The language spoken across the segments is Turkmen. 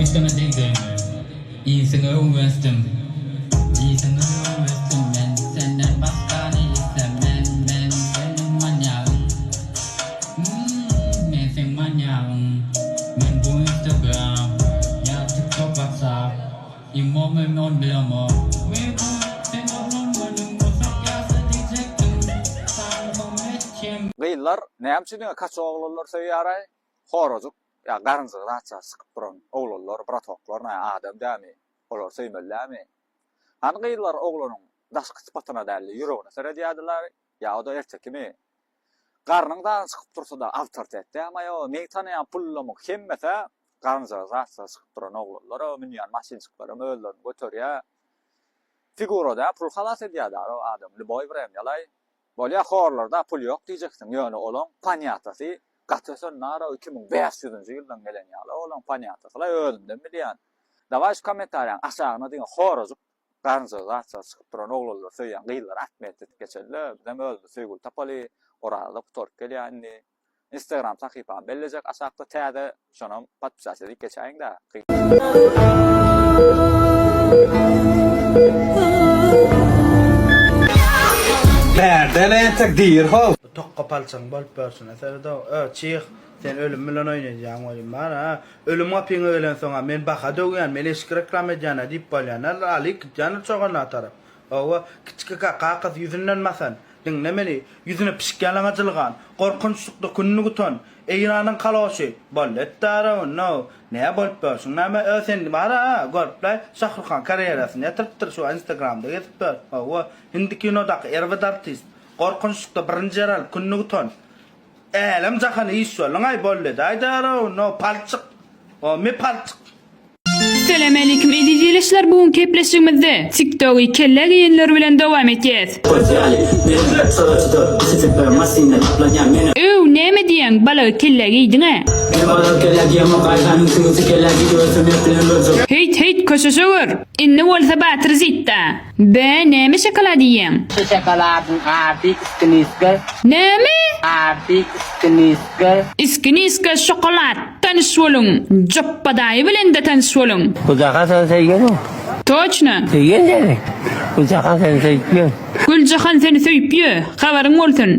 Üstüme degdiňmi? Iýsiňe öwmezdim. Iýsiňe öwmezdim men senden başgany islemen men seniň manýagyň Hum men seň manýagyň Men bu instagram ýa tiktok whatsapp imo men ony bilemok Men bu sen oglan gördüm bolsak ýasa diýjekdim Saňa etjem. Gyzlar näme üçin diňe kaçok oglanlary söýýäraý? Horajyk ýa garynjygy zatça çykyp duran oglanlar, bratoklar nä adam dämi? Olary söýmeli dämi? Hany gyzlar oglanyň daşky sypatyna dälde ýüregine seredýärdiler, ýa o-da ertekimi? Garnyň zady çykyp dursa-da awtoritet dämi-aý o? Meň tanaýan pullamyň hemmesi garynjygy zatça çykyp duran oglanlar, o münýän maşynjyklaram özlerini göterýär. Figura däl, pul halas edýär-dä o adam, lýuboý wremýalaý. Bolýa horlarda pul ýok diýjeksiň ýöne olaň panýatasy gaty ösen nara 2500-nji ýyldan gelen ýaly olaň panýatasylaý özümden bilýän. Dawaý şu kommentariýaň aşagyna diňe horajyk garynjygy zatjygy çykyp duran oglanlary söýýän gyzlary atmet edip geçelide bizem özümiz söýgüli tapaly Oraza-da gutaryp gelýär indi. Instagram sahypamy bellejek aşakda täze şonam podpisat edip geçäýiňdä. Bärde entek dir how. Bu tokga palçygyň bolup ýörşüne seredow. Ö, çyh, sen ölüm bilen oýnaýdýaň welin bar-a. Ölüm gapyňa gelensoň-a men baha döwýän, men eşik reklama edýän-ä diýip bolýan-a, alyp gidýändir çoganlar tarap. Hawa, kiçikika kakasy ýüzünden basan, diňle meni, ýüzüne pişik ýalaňajylgan, gorkunçlykda kününi gutan, Eýranyň kaloşy, boldy etdara onda, nä bolup ýörsüň näme, ö sen bar-a, görüpläý, Şahruhan karýerasyny ýatyrypdyr, şu instagramda gezip ýör, hawa, hindi kinodaky erbet artist, gorkunçlykda birinji ýer alyp kününi gutan, älem jahana iş bolduň-aý, boldy edäýdara onda, palçyk, o, me palçyk. Salamaleýkim eziz ildeşler bu günki gepleşigimizde TikTogy kellä geýenler bilen dowam etýäs. Öw näme diýýäň balagy kellä geýdiňä. Heýt heýt köşeşe gör. Indi bolsa Batyr zitda. Be näme şokolad iýýäň? Şu şokoladyň ady iskiniska. Näme? Ady iskiniska. Iskiniska şokolad. Tanyş boluň. Jopba daýy bilen-de tanyş boluň. Güljahan seni söýgeni. Toçno. Söýgen seni. Güljahan seni söýüp ýör. Güljahan seni söýüp ýö. Habaryň bolsun.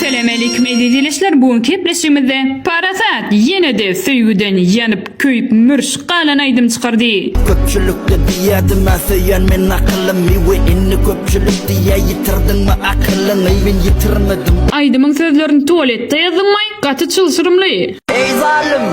Salamaleýkim eziz ildeşler bu günki gepleşigimizde Parasat ýenede söýgüden ýanyp köýüp mürşük galan aýdym çykardy. Köpçülikde diýýädim-ä söýen men akylymy we indi köpçülik diýýä ýitirdiňmi akylyňy men ýitirmedim. Aýdymyň sözlerini tualetde ýazdyňmaý? Gaty çylşyrymly. Eý zalym!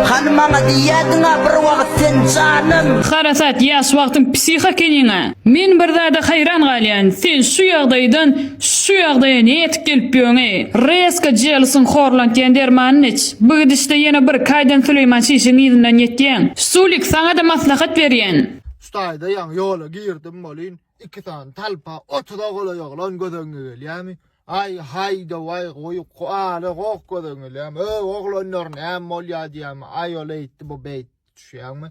Hany maňa diýýädiň-ä bir wagt sen janym. Harasat ýaş wagtyň psih ekeniňä. Men bir zada haýran galýan sen şu ýagdaýdan şu ýagdaýa nädip gelip ýöňeý. Reska Jelsiň horlant diýen dermanyny iç. Bu gidişde ýene bir iki aýdan Süleýman çişiň yzyndan ýetýäň. Sulik saňada maslahat berýän. Şu taýda ýaňy ýola girdim welin, iki sany talpa otuza golaý oglan göz öňüňe gelýärmi? Aý haýda-waý goý ala goh göz öňüňe gelýärmi? Öý oglanlar näme bolýar diýýärmi? Aý ol eýtdi bu beýtdi düşýäňmi?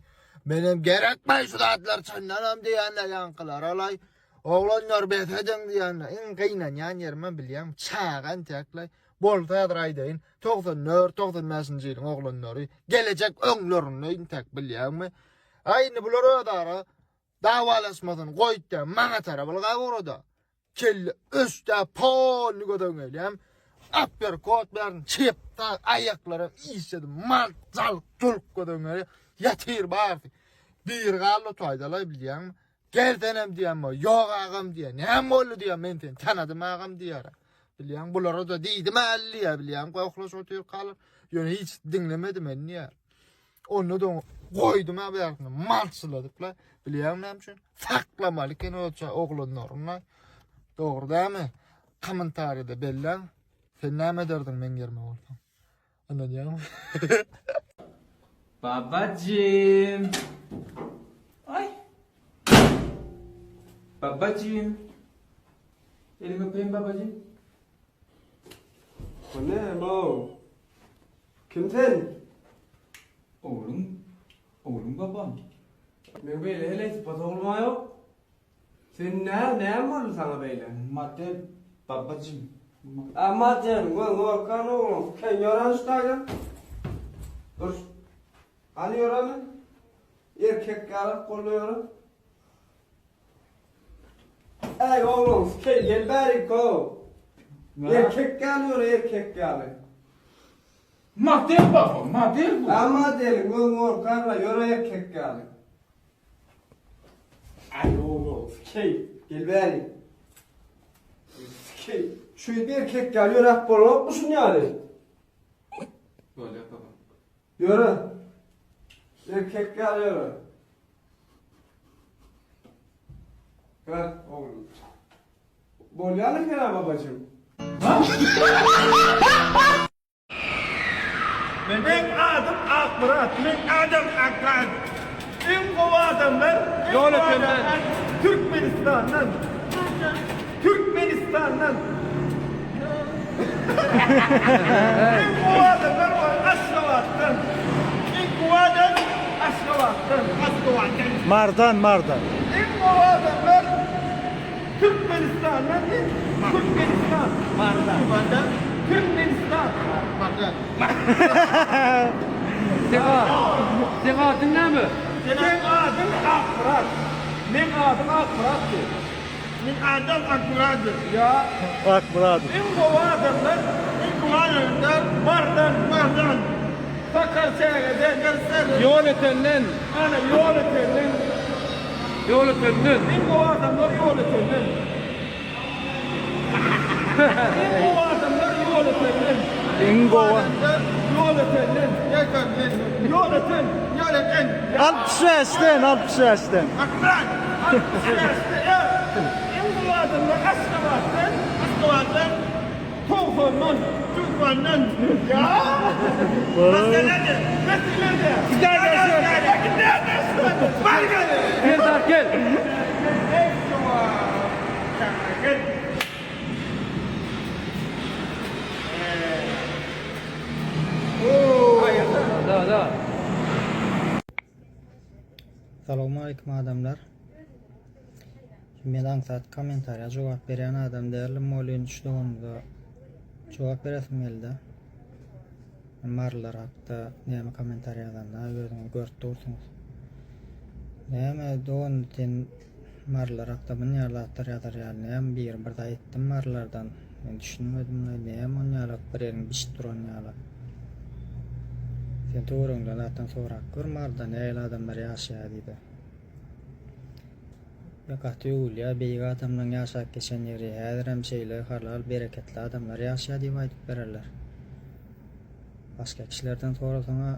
Menem gerekmaý şu zatlar çyndanam diýýänler ýaňkylar alaý. Oglanlar bes ediň diýýänler. Iň gynanýan ýerimem bilýäňmi? Çaga entäklaý. Bolsa häzir aýdaýyn. 94, 95-nji ýylyň oglanlary gelejek öňlerinde intäk bilýäňmi? Aý indi bular özara dawalaşmasyny goýup-da maňa tarap ylgap ugrady. Kelle ösdä polny göz öňüne gelýän. Uppercut bärin çep sag aýaklaram işledi. Malt jalk julk göz öňüne gelýär. Ýatyr barysy. Biri galdy otaýdalaý bilýäňmi? Gel senem diýýän bo. Ýok agam diýýär. Näme boldy diýýär. Men seni tanadym agam diýýär. Bilýäň bulara-da diýdim äli diýýär. Bilýäň gohlaşyp otyrkalar. Ýöne hiç diňlemedi meni diýýär. Onda da goýdum ha bärsini malçyladyk-la. Bilýäňmi näme üçin? Saklamaly eken öz oglanlaryny. Dogry dämi? Kommentariýada belläň. Sen näme ederdiň meň ýerime bolsaň? Ynanýaňmy? Babajym. Aý. Babajym. Elimi öpeýin babajym. Bu näme-ow? Kim sen? Ogluň, ogluň babam. Meň beýle heleý sypat oglum-a ýok. Sen nä, näme boldy saňa beýle? Madde, babajym. A maddeni göz gorkan oglum. Sen ýören şu taýdan. Dur. Hany ýöreni? Erkek ýaly boldy ýöre. Äý oglan, skeý gel bärik how. Erkek ýaly ýöre erkek ýaly. Model baba, model bu. A modeliň özüň gorkarla ýöre erkek ýaly. Aý oglan, skeý gel bärik. Skeý. Şeýdip erkek ýaly ýöräp bolanokmy şun ýaly? Bolýar baba. Ýöre. Erkek ýaly ýöre. Heh, oglum. Bolýan eken-ä babajym. Meň adym Akmyrat. Meň adam Akmyrat. Iň gowy adamlar Ýolötenden. Türkmenistandan. Türkmenistandan. Iň gowy adamlar bar Aşgabatdan. Iň gowy adam Aşgabatdan. Aşgabatdan. Mardan Mardan. Iň gowy adamlar Türkmenistandan diý. Türkmenistan. Mardan. Mardan. Türkmenistan. Mardan. Seň adyň näme? Seň adyň Akmyrat. Meň adym Akmyrat diý. Meň adam Akmyradow. Ýa. Akmyradow. Iň gowy adamlar. Iň gowy adamlar. Mardan. Mardan. Sakarçägeden. Ýolötenden. Ana Ýolötenden. Ýolötenden. Iň gowy adamlar Ýolötenden. Iň gowy adamlar Ýolötenden. Iň gowy. Ýolötenden. Ýolöten. Ýolöten. Ýolöten. 65-den, 65-den. Akmyrat. 65-de ýa. Iň gowy adamlar Aşgabatdan. Aşgabatdan. Togsandan. Togsandan. Ýa. Mesele-de. Mesele-de. Gider-de. Gider-de. Bar gel. Serdar gel. Gel. Da da. Salowmaleýkim adamlar. Men aňsat kommentariýa jogap berýän adam däldim welin şu doganymyza jogap beresim geldi. Marylar hakda näme kommentariýa ýazanda özüňiz görüp dursuňyz. Näme dogan sen Marylar hakda munýaly zatlar ýazar ýaly näme biri bir zat etdimi marylardan men düşünmedimlaý näme onýalak bir ýeriň bişip duran ýaly. Sen töweregiňden zatdan sorap gör maryda nähili adamlar ýaşaýar diýde. Ýa gaty öwülýär beýik adamlaň ýaşap geçen ýeri häzirem şeýle halal bereketli adamlar ýaşaýar diýip aýdyp bererler. Başga kişilerden sorasaňa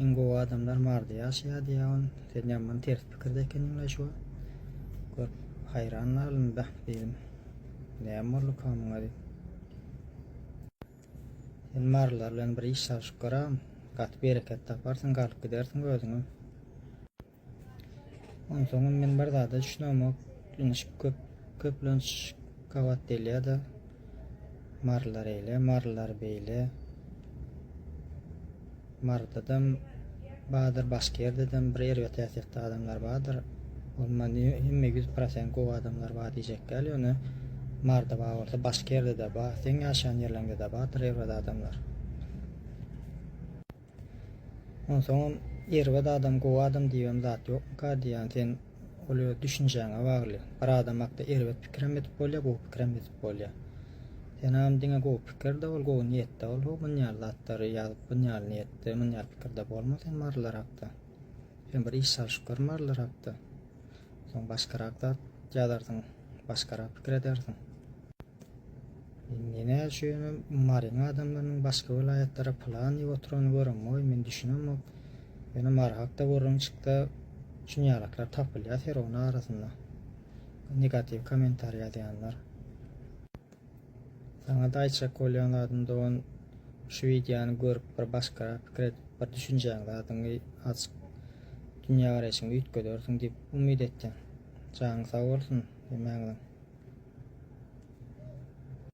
iň gowy adamlar Maryda ýaşaýar diýýär ol. Sen ýaman ters pikirde ekeniňle şu wagt. Görüp haýran galdym beh diýdim. Näme bolduka muňa diýip. Sen marylar bilen bir iş salşyp göräm. Gaty bereket taparsyň galyp gidersiň özüňem. Onsoňam men bir zada düşünemok. Indi şu köp köplenç gabat gelýär-de. Marylar eýle, marylar beýle. Marydadam bardyr, başga ýerdedem bir erbet häsiýetli adamlar bardyr. Ol men hemme 100% gowy adamlar bar diýjek däl, ýöne Maryda bar bolsa başga ýerde-de bar. Seň ýaşaýan ýerleňde-de bardyr erbet adamlar. Onsoňam erbet adam gowy adam diýibem zat ýokmyka diýýän sen ol öz düşünjäňe bagly bir adam hakda erbet pikirem edip bolýa gowy pikirem edip bolýa senam diňe gowy pikirde bol gowy niýetde bol ho munýaly zatlary ýazyp bunýaly niýetde munýaly pikirde bolma sen marylar hakda sen bir iş salşyp gör marylar hakda soň başgarak zat ýazarsyň başgarak pikir edersiň. Indi näme üçin Maryň adamlarynyň başga welaýatlara pylan diýip oturanyny göremok, men düşünemok. Ýöne Mary hakda gürrüň çyksa, şunýalaklar tapylýar serowna arasynda. Negatiw kommentariý ýazýanlar. Saňa-da aýtjak bolýan zadym dogan, şu wideony görüp bir başgarak pikir edip, bir düşünjäň zadyňy azjyk dünýägaraýşyňy üýtgedersiň diýip umyt etýän. Janyň sag bolsun, hemmäňiziň.